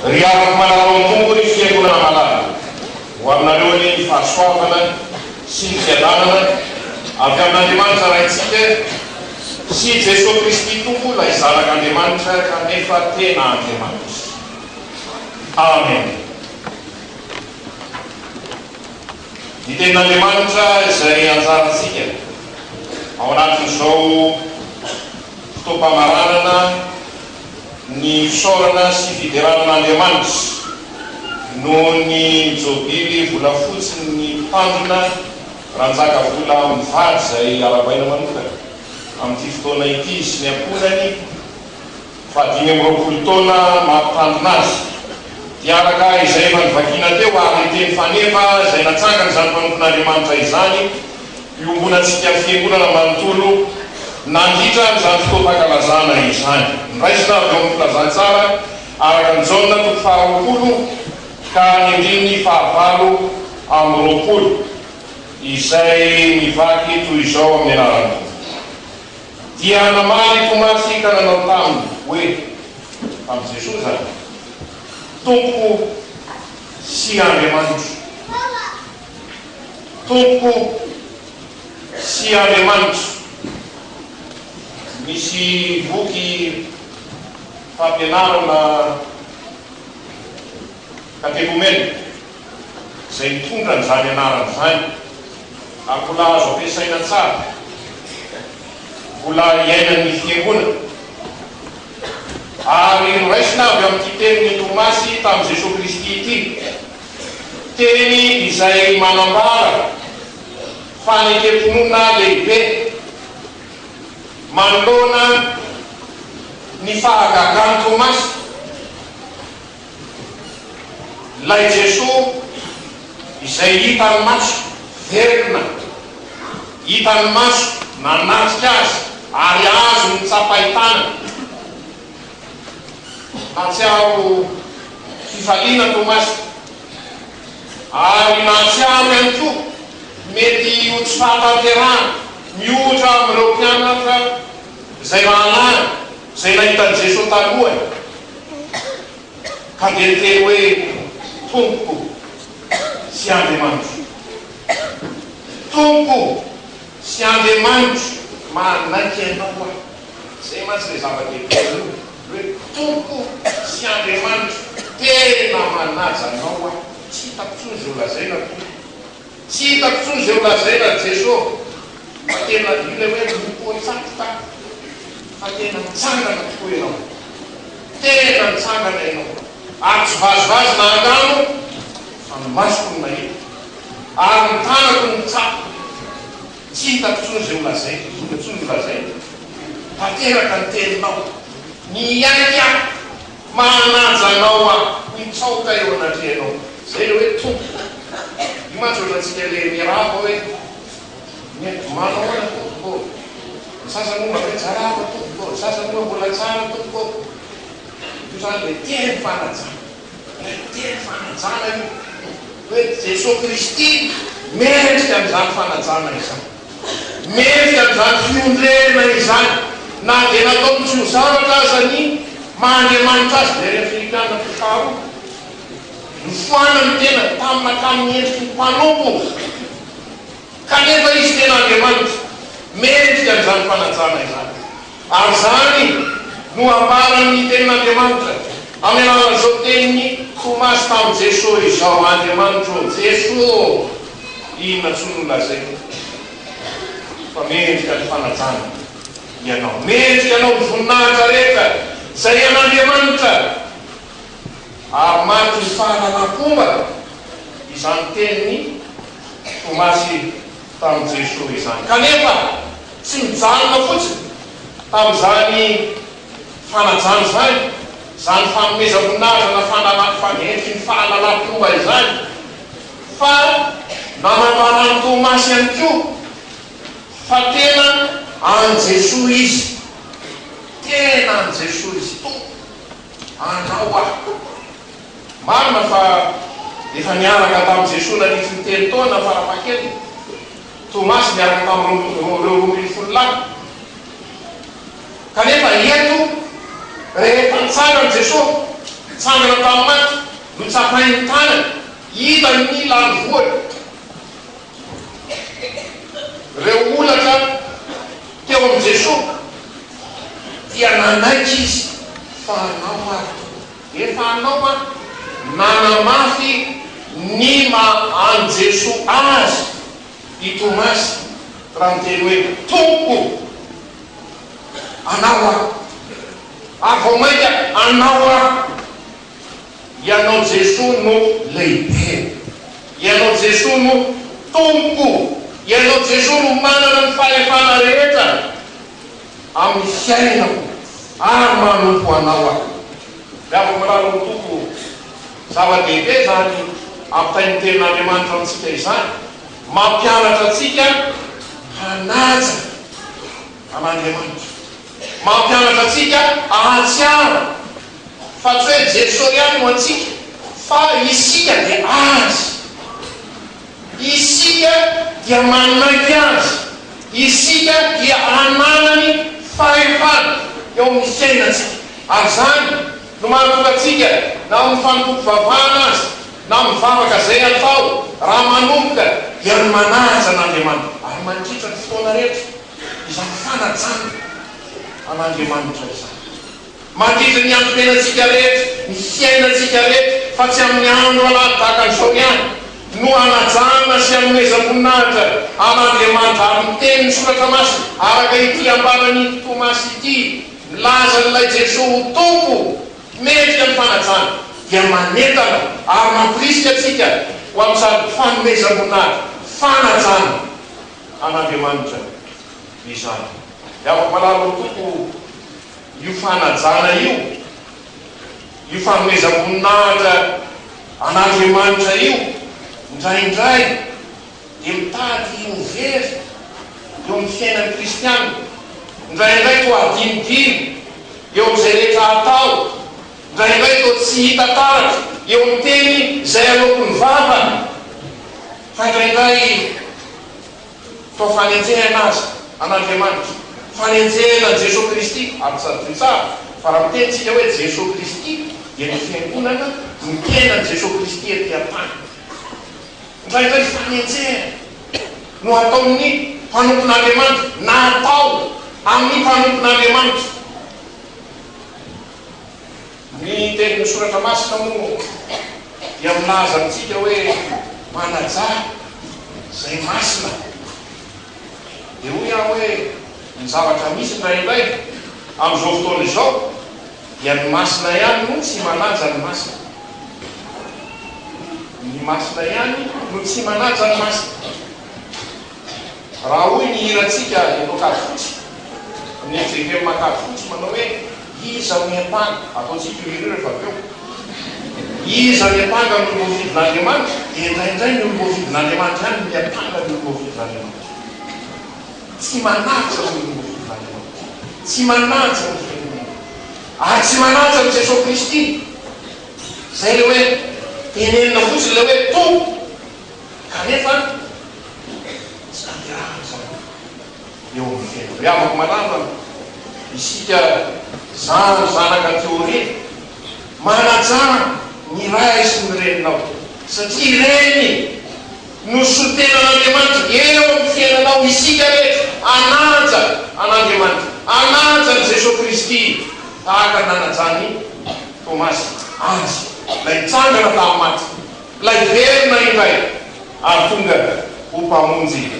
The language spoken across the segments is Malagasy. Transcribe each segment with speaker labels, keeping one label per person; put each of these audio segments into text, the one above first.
Speaker 1: Ry havako malala ao amin'ny Tompo, ry Fiangonana malala, ho aminareo anie ny fahasoavana sy ny fiadanana avy amin'Andriamanitra Raintsika sy Jesoa Kristy Tompo ilay Zanak'Andriamanitra kanefa tena Andriamanitra. Amen. Ny Tenin'Andriamanitra izay anjarantsika ao anatin'izao fotoam-pamaranana ny fisaorana sy fiderana an'Andriamanitra noho ny jobily volafotsin'ny mpitandrina Ranjakavola mivady izay arahabaina manokana amin'ity fotoana ity sy ny ankohonany faha 25 taona maha mpitandrina azy dia araka izay efa novakiana teo ary ny teny faneva izay natsangan'izany mpanompon'Andriamanitra izany iombonantsika Fiangonana manontolo nandritra an'izany fotoam-pankalazana izany. Noraisina avy ao amin'ny Filazantsara araka an'i Jaona toko faharoapolo ka ny andininy fahavalo amby roapolo izay mivaky toy izao amin'ny anaran'ny Tompo. Dia namaly i Tomasy ka nanao taminy hoe, tamin'i Jesoa izany, Tompoko sy Andriamanitro. Tompoko sy Andriamanitro. Misy boky fampianarana katekomena izay mitondra an'izany anarana izany ary mbola azo ampiasaina tsara, mbola iainan'ny Fiangonana. Ary noraisina avy amin'ity tenin'i Tomasy tamin'i Jesoa Kristy ity. Teny izay manambara fanekem-pinoana lehibe manoloana ny fahagagan'i Tomasy, ilay Jesoa izay hitan'ny maso velona, hitan'ny maso nanatrika azy ary azony tsapain-tanana. Nahatsiaro fifaliana Tomasy ary nahatsiaro ihany koa mety ho tsy fahatanterahana miohatra amin'ireo mpianatra izay rahalahiny izay nahita an'i Jesoa talohany ka dia niteny hoe, Tompoko sy Andriamanitro. Tompoko sy Andriamanitro, manaiky Anao aho. Izay mantsy ilay zava-dehibe aloha, ny hoe Tompo sy Andriamanitro, tena manaja Anao aho. Tsy hitako intsony izay ho lazaina Tompo. Tsy hitako intsony izay ho lazaina ry Jeso. Fa tena, io ilay hoe mipoa-tsatroka fa tena mitsangana tokoa Ianao. Tena nitsangana Ianao. Ary tsy vazivazy na angano fa ny masoko no nahita. Ary ny tanako no nitsapa. Tsy hitako intsony izay ho lazaiko, inona intsony no lazaina? Tanteraka ny teninao. Miaiky aho, manaja anao aho, mitsaoka eo anatrehanao. Izay ilay hoe Tompo. Io mantsy ohatrantsika ilay miarahaba hoe, Manao ahoana tompoko ô? Ny sasany moa mba hoe tsaraba tompoko ô, ny sasany moa mbola tsara tompoko ô. Io izany ilay teny fanajana. Ilay teny fanajana io, hoe Jesoa Kristy mendrika an'izany fanajana izany. Mendrika an'izany fiondrena izany. Na dia nataony tsy ho zavatra aza ny maha Andriamanitra Azy, jereo ny Filipiana toko faharoa. Nofoanany ny tenany tamin'ny nakany ny endriky ny mpanompo, kanefa Izy tena Andriamanitra. Mendrika an'izany fanajana izany. Ary izany no ambaran'ny Tenin'Andriamanitra amin'ny alalan'izao tenin'i Tomasy tamin'i Jesoa izao, Andriamanitro ô, Jesoa ô, inona intsony no lazaiko fa mendrika ny fanajana Ianao. Mendrika Anao ny voninahitra rehetra izay an'Andriamanitra. Ary mariky ny fahalalam-pomba izany tenin'i Tomasy tamin'i Jesoa izany. Kanefa tsy nijanona fotsiny tamin'izany fanajana izany, izany fanomezam-boninahitra na fanendriky ny fahalalam-pomba izany, fa nanambaran'i Tomasy ihany koa fa tena an'i Jesoa izy. Tena an'i Jesoa izy. Tompo, anao aho. Marina fa efa niaraka tamin'i Jesoa nandritry ny telo taona farafahakeliny Tomasy niaraka tamin'ireo 12 lahy. Kanefa eto, rehefa nitsangan'i Jesoa, Nitsangana tamin'ny maty, notsapainy ny tanany, hitany ny lanivoany. Ireo holatra teo amin'i Jesoa dia nanaiky izy fa hanao ary. Efa hanao an! Nanamafy ny maha an'i Jesoa azy i Tomasy raha niteny hoe, Tompoko, Anao aho. Ary vao mainka Anao aho. Ianao Jesoa no lehibe. Ianao Jesoa no Tompoko. Ianao Jesoa no manana ny fahefana rehetra amin'ny fiainako ary manompo Anao aho. Ry havako malala ao Tompo, zava-dehibe izany ampitain'ny Tenin'Andriamanitra amintsika izany, mampianatra antsika hanaja an'Andriamanitra, mampianatra antsika hahatsiaro Fa tsy hoe Jeso ihany no antsika fa isika dia Azy. Isika dia manaiky Azy. Isika dia ananany fahefana eo amin'ny fiainantsika. Ary izany no mahatonga antsika na amin'ny fanompoam-pivavahana aza, na amin'ny vavaka izay atao, raha manomboka dia ny manaja an'Andriamanitra. Ary mandritra ny fotoana rehetra izany fanajana an'Andriamanitra izany. Mandritra ny androm-piainantsika rehetra, ny fiainantsika rehetra, fa tsy amin'ny andro alahady tahaka an'izao ihany, no hanajana sy hanomezam-boninahitra an'Andriamanitra ary ny Tenin'ny Soratra Masina, araka ity ambaran'i Tomasy ity, milaza an'ilay Jesoa ho Tompo mendrika ny fanajana, dia manentana ary mampirisika antsika ho amin'izany fanomezam-boninahitra, fanajana an'Andriamanitra izany. Dia afaka malala ho Tompo. Io fanajana io, io fanomezam-boninahitra an'Andriamanitra io, indraindray dia mitady ho very eo amin'ny fiainan'ny kristiana, indraindray toa adinodino eo amin'izay rehetra atao, indraindray toa tsy hita taratra eo amin'ny teny izay aloaky ny vava, fa indraindray Toa fanenjehana azy an'Andriamanitra, fanenjehana an'i Jesoa Kristy, ary tsarovy tsara fa raha miteny tsika hoe Jesoa Kristy dia ny Fiangonana no tenan'i Jesoa Kristy ety an-tany. Indraindray fanenjehana no ataon'ny mpanompon'Andriamanitra na atao amin'ny mpanompon'Andriamanitra. Ny tenin'ny Soratra Masina moa dia milaza amintsika hoe manajà izay masina. Dia hoy aho hoe ny zavatra misy indraindray amin'izao fotoana izao dia ny masina ihany no tsy manaja ny masina. Ny masina ihany no tsy manaja ny masina. Raha hoy ny hirantsika eto Ankadifotsy, amin'ny fjkm Ankadifotsy manao hoe Iza no hiampanga? Ataontsika io hira io rehefa avy eo. Iza no hiampanga ny olom-boafidin'Andriamanitra? Dia indraindray ny olom-boafidin'Andriamanitra ihany no miampanga ny olom-boafidin'Andriamanitra. Tsy manaja ny olom-boafidin'Andriamanitra. Tsy manaja ny fiangonana. Ary tsy manaja an'i Jesoa Kristy. Izay ilay hoe tenenina fotsiny ilay hoe Tompo. Kanefa tsy tanterahana izany eo amin'ny fiainana. Ry havako malala, isika zandry zanaka aty aoriana, manajà ny ray sy ny reninao, satria ireny no solontenan'Andriamanitra eo amin'ny fiainanao. Isika rehetra hanaja an'Andriamanitra, hanaja an'i Jesoa Kristy tahaka ny nanajan'i Tomasy Azy, ilay nitsangana tamin'ny maty. Ilay velona indray ary tonga ho Mpamonjy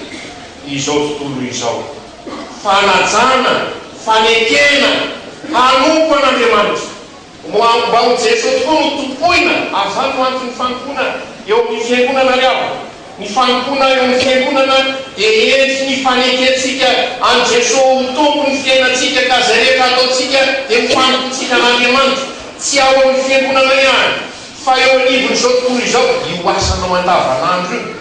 Speaker 1: izao tontolo izao. Fanajana, fanekena hanompo an'Andriamanitra. Mba ho Jesoa tokoa no tompoina, ary izany no anton'ny fanompoana eo amin'ny Fiangonana ry havana. Ny fanompoana eo amin'ny Fiangonana dia endriky ny fanekentsika an'i Jesoa ho Tompon'ny fiainantsika ka izay rehetra ataontsika dia ho fanompoantsika an'Andriamanitra, tsy ao amin'ny Fiangonana ihany. Fa eo anivon'izao tontolo izao, io asanao andavanandro io,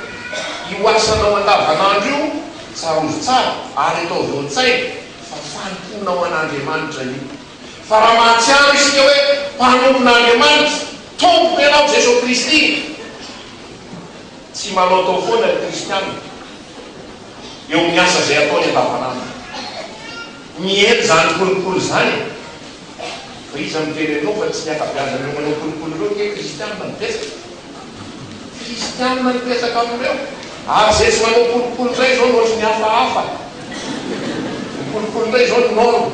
Speaker 1: io asanao andavanandro io, tsarovy tsara ary ataovy ao an-tsaina fa fanompoanao an'Andriamanitra io. Fa raha mahatsiaro isika hoe mpanompon'Andriamanitra, Tompoko ianao Jesoa Kristy, tsy manaotao foana ny kristiana eo amin'ny asa izay ataony andavanandro. Mihena izany kolikoly izany e! Fa iza miteny aminao fa tsy ny ankabeazan'ireo manao kolikoly ireo ange kristianina no betsaka? Kristianina no betsaka amin'ireo. Ary izay tsy manao kolikoly indray izao no ohatry ny hafahafa. Ny kolikoly indray izao no norme.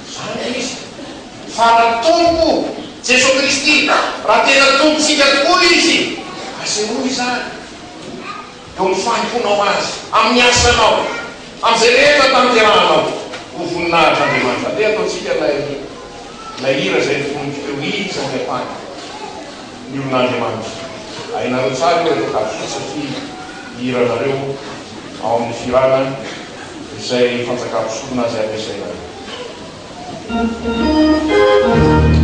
Speaker 1: Izany no izy. Fa raha Tompo Jesoa Kristy, raha tena Tompontsika tokoa Izy, asehoy izany. Eo amin'ny fanompoanao Azy, amin'ny asanao, amin'izay rehetra tanterahanao, ho voninahitr'Andriamanitra. Andeha ataontsika ilay ilay hira izay notononiko teo, Iza ny ampahany ny olon'Andriamanitra. Hainareo tsara io eto Ankadifotsy satria hiranareo ao amin'ny fihirana izay fanjakam-pisorona izay ampiasainareo.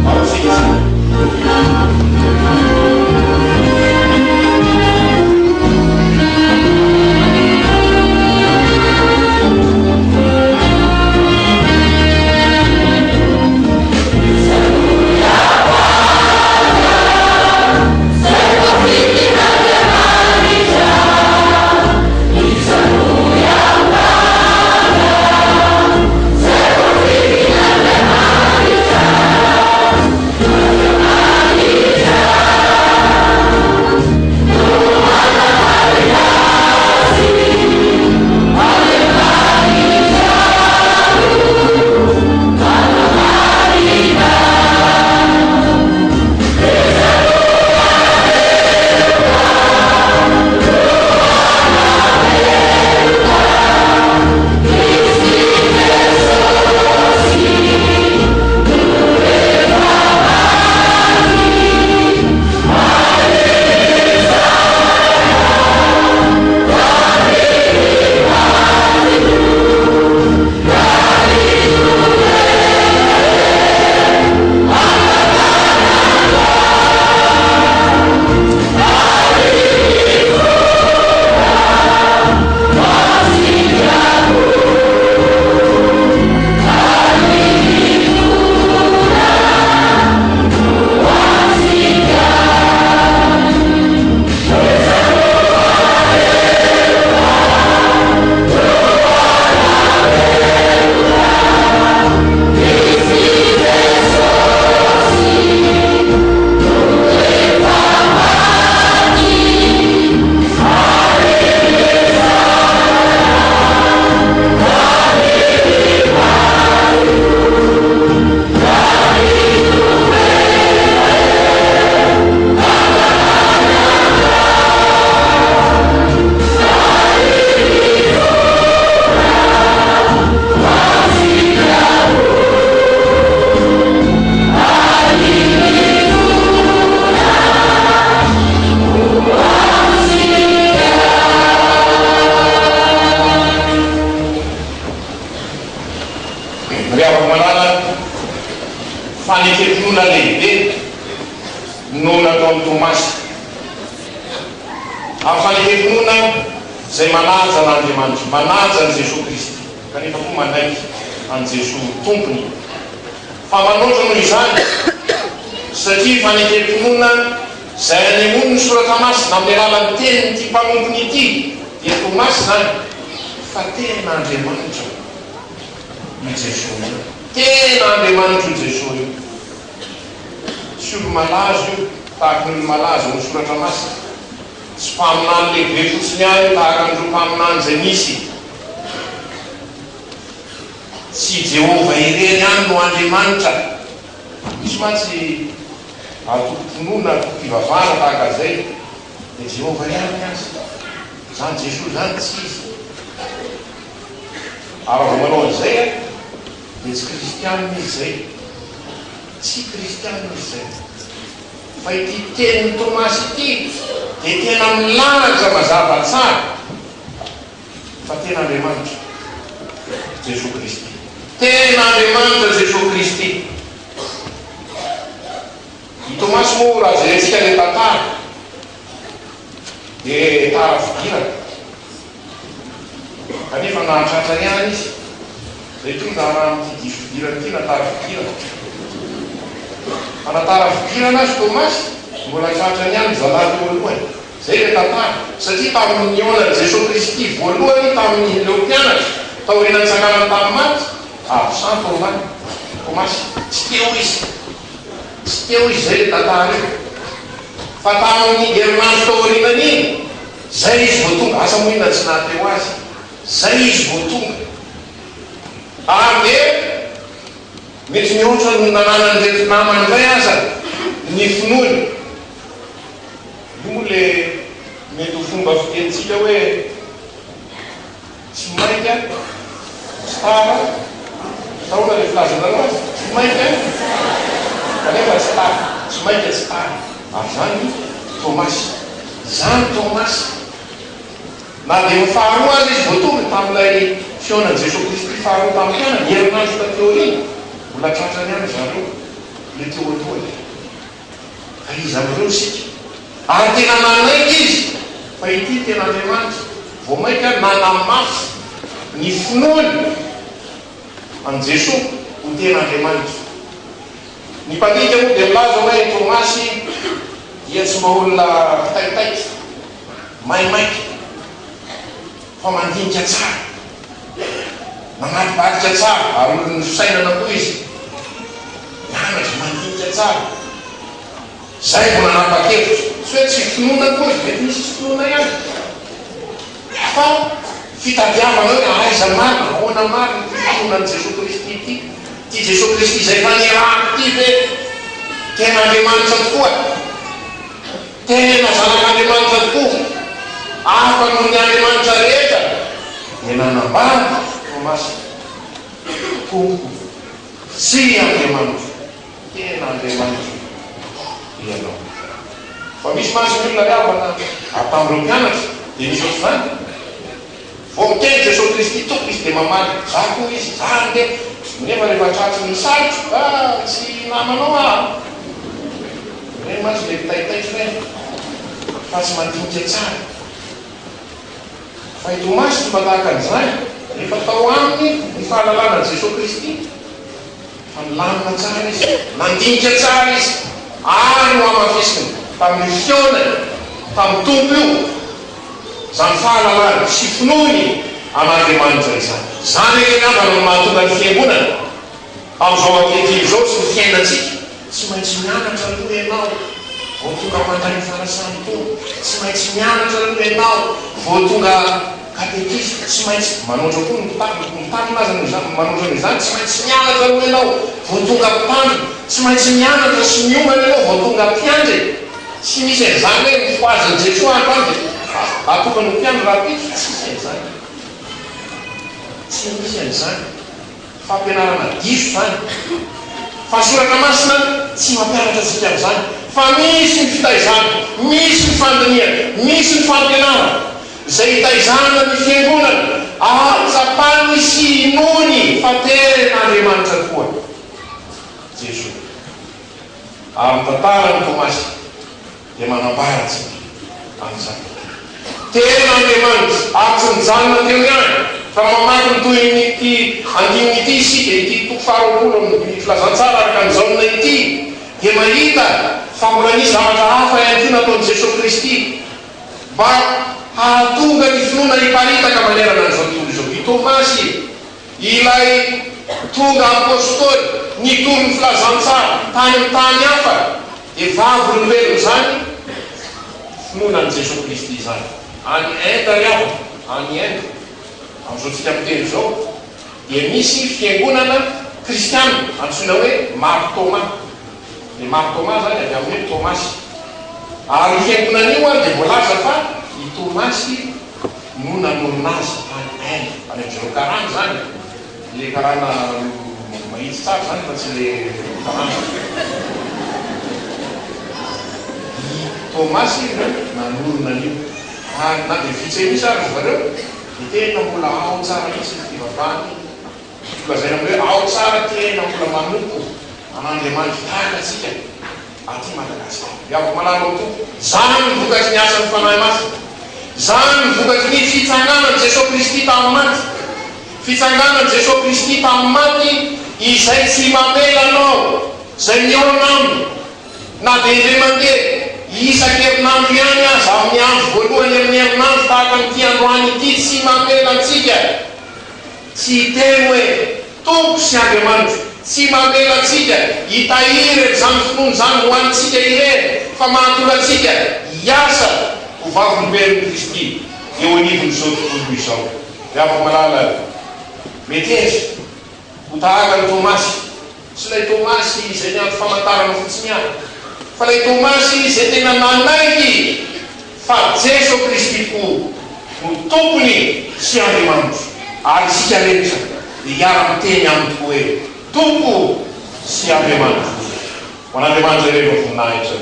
Speaker 1: Ao isika izany. Ry havako malala, fanekempinoana lehibe no nataon'i Tomasy. Ary fanekempinoana izay manaja an'Andriamanitra, manaja an'i Jesoa Kristy, kanefa koa manaiky an'i Jesoa ho Tompony. Fa manoatra noho izany, satria fanekempinoana izay anehoany ny Soratra Masina amin'ny alalan'ny tenin'ity mpanompony ity, dia Tomasy izany, fa tena Andriamanitra io Jesoa io. Tena Andriamanitra io Jesoa io. Tsy olo-malaza io, tahaka ny olo-malaza ao amin'ny Soratra Masina. Tsy mpaminany lehibe fotsiny ihany io, tahaka an'ireo mpaminany izay nisy. Tsy i Jehovah irery ihany no Andriamanitra. Misy mantsy antokom-pinoana, antokom-pivavahana tahaka an'izay, dia Jehovah ihany ny azy. Izany Jesoa izany tsy izy. Ary raha vao manao an'izay dia tsy kristianina izy izay. Tsy kristianina izy izay. Fa ity tenin'i Tomasy ity dia tena milaza mazava tsara. Fa tena Andriamanitra Jesoa Kristy. Tena Andriamanitra Jesoa Kristy. I Tomasy moa raha jerentsika ilay tantara dia tara fidirana. Kanefa nahatratra ihany izy. Izay koa ny raharaha amin'ity diso fidirana ity na tara fidirana. Fa na tara fidirana aza Tomasy mbola tratrany ihany ny zalahy teo alohany. Izay ilay tantara, satria tamin'ny nihaonan'i Jesoa Kristy voalohany tamin'ireo mpianatra, taorian'ny nitsanganany tamin'ny maty, Absent Thomas, Tomasy, tsy teo izy. Tsy teo izy, izay ilay tantara io. Fa tamin'ny herinandro taorianan'iny, izay izy vao tonga. Asa moa inona tsy nahateo azy. Izay izy vao tonga. Ary dia mety mihoatra noho ny nananan'ireto namany indray aza ny finoany. Io moa ilay mety ho fomba fitenintsika hoe tsy maika, tsy tara, sa ahoana ilay filazanareo azy? Tsy maika kanefa tsy tara, tsy maika tsy tara. Ary izany Tomasy. Izany Tomasy. Na dia ny faharoa aza izy vao tonga tamin'ilay fihaonan'i Jesoa Kristy faharoa tamin'ny mpianany, herinandro taty aoriana, mbola tratrany ihany ry zareo, ilay teo alohany. Fa iza amin'ireo isika? Ary tena nanaiky izy fa ity tena Andriamanitra. Vao mainka nanamafy ny finoany an'i Jesoa ho tena Andriamanitra. Ny mpandinika moa dia milaza hoe Tomasy dia tsy mba olona mpitaitaitra, maimaika, fa mandinika tsara, mamadibadika tsara, ary olon'ny fisainana koa izy. Mianatra, mandinika tsara. Izay vao nanapa-kevitra. Tsy hoe tsy finoana akory, mety misy tsy finoana ihany. Fa fitadiavana hoe aiza marina, ahoana marina ity finoana an'i Jesoa Kristy ity. Ity Jesoa Kristy izay efa nirahako ity ve tena Andriamanitra tokoa? Tena Zanak'Andriamanitra tokoa? Hafa noho ny andriamanitra rehetra? Dia nanambara Tomasy, Tompoko sy Andriamanitro. Tena Andriamanitra Ianao. Fa misy mantsy ny olona ry havana ary tamin'ireo mpianatra dia nisy ohatr'izany. Vao miteny Jesoa Kristy Tompo izy dia mamaly, za koa izy, za ange. Nefa rehefa tratry ny sarotra, ah tsy namanao aho. Ireny mantsy ilay mitaitaitra ireny fa tsy mandinika tsara. Fa i Tomasy tsy mba tahaka an'izany, rehefa tao aminy ny fahalalana an'i Jesoa Kristy. Fa nilamina tsara izy, nandinika tsara izy, ary nohamafisiny tamin'io fihaonany tamin'ny Tompo io izany fahalalany sy finoany an'Andriamanitra izany. Izany anie angamba no mahatonga ny Fiangonana amin'izao ankehitriny izao sy ny fiainantsika. Tsy maintsy mianatra aloha ianao vao tonga mandray ny fanasan'ny Tompo. Tsy maintsy mianatra aloha ianao vao tonga katekista. Tsy maintsy manoatra koa ny mpitandrina, ny mpitandrina aza noho izany, manoatra noho izany, tsy maintsy mianatra aloha ianao vao tonga mpitandrina. Tsy maintsy mianatra sy miomana ianao vao tonga mpiandry. Tsy misy an'izany hoe mifohazin'i Jesoa androany dia atokany ho mpiandry rahampitso. Tsisy an'izany. Tsy misy an'izany. Fampianarana diso izany. Fa ny Soratra Masina tsy mampianatra antsika an'izany. Fa misy ny fitaizana, misy ny fandinihana, misy ny fampianarana, izay itaizana ny Fiangonana ahatsapany sy inoany fa tena Andriamanitra tokoa Jesoa. Ary ny tantaran'i Tomasy. dia manambara antsika an'izany. Tena Andriamanitra, ary tsy nijanona teo ihany, fa raha mamaky ny tohin'ity andininy ity isika, ity toko faharoapolo amin'ny Filazantsara araka an'i Jaona ity, dia mahita fa mbola nisy zavatra hafa ihany koa nataon'i Jesoa Kristy mba hahatonga ny finoana hiparitaka manerana an'izao tontolo izao. I Tomasy Ilay tonga apostoly nitory ny filazantsara tany amin'ny tany hafa dia vavolombelon'izany finoana an'i Jesoa Kristy izany. Any Inde ry havana, any Inde, amin'izao tsika miteny izao, dia misy fiangonana kristiana antsoina hoe Mar Thoma. Ilay Mar Thoma izany avy amin'ny hoe Tomasy. Ary io fiangonana io dia voalaza fa i Tomasy no nanorina azy tany Inde, any amin-dry zareo karana izany, ilay karana mahitsy tsara izany fa tsy ilay karana. I Tomasy no nanorina an'io. Ary na dia vitsy an'isa ary ry zareo dia tena mbola ao tsara mihitsy ny fivavahany. Tiako lazaina amin'ireo hoe ao tsara tena mbola manompo an'Andriamanitra tahaka antsika aty Madagasikara. Ry havako malala ao Tompo, izany no vokatry ny asan'ny Fanahy Masina. Izany no vokatry ny fitsanganan'i Jesoa Kristy tamin'ny maty. Fitsanganan'i Jesoa Kristy tamin'ny maty izay tsy mamela anao, izay mihaona Aminy, na dia indray mandeha isan-kerinandro ihany aza amin'ny andro voalohany amin'ny herinandro tahaka an'ity androany ity, tsy mamela antsika. Tsy hiteny hoe. Tompo sy Andriamanitro. Tsy mamela antsika hitahiry an'izany finoana izany ho antsika irery, fa mahatonga antsika hiasa ho vavolombelon'i Kristy eo anivon'izao tontolo izao. Ry havako malala, meteza ho tahaka an'i Tomasy, tsy ilay Tomasy izay niandry famantarana fotsiny ihany, fa ilay Tomasy izay tena nanaiky fa Jeso Kristy tokoa no Tompony sy Andriamanitro, ary isika rehetra dia hiara-miteny Aminy tokoa hoe, Tompo sy Andriamanitro. Ho an'Andriamanitra irery ny voninahitra.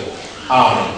Speaker 1: Amen.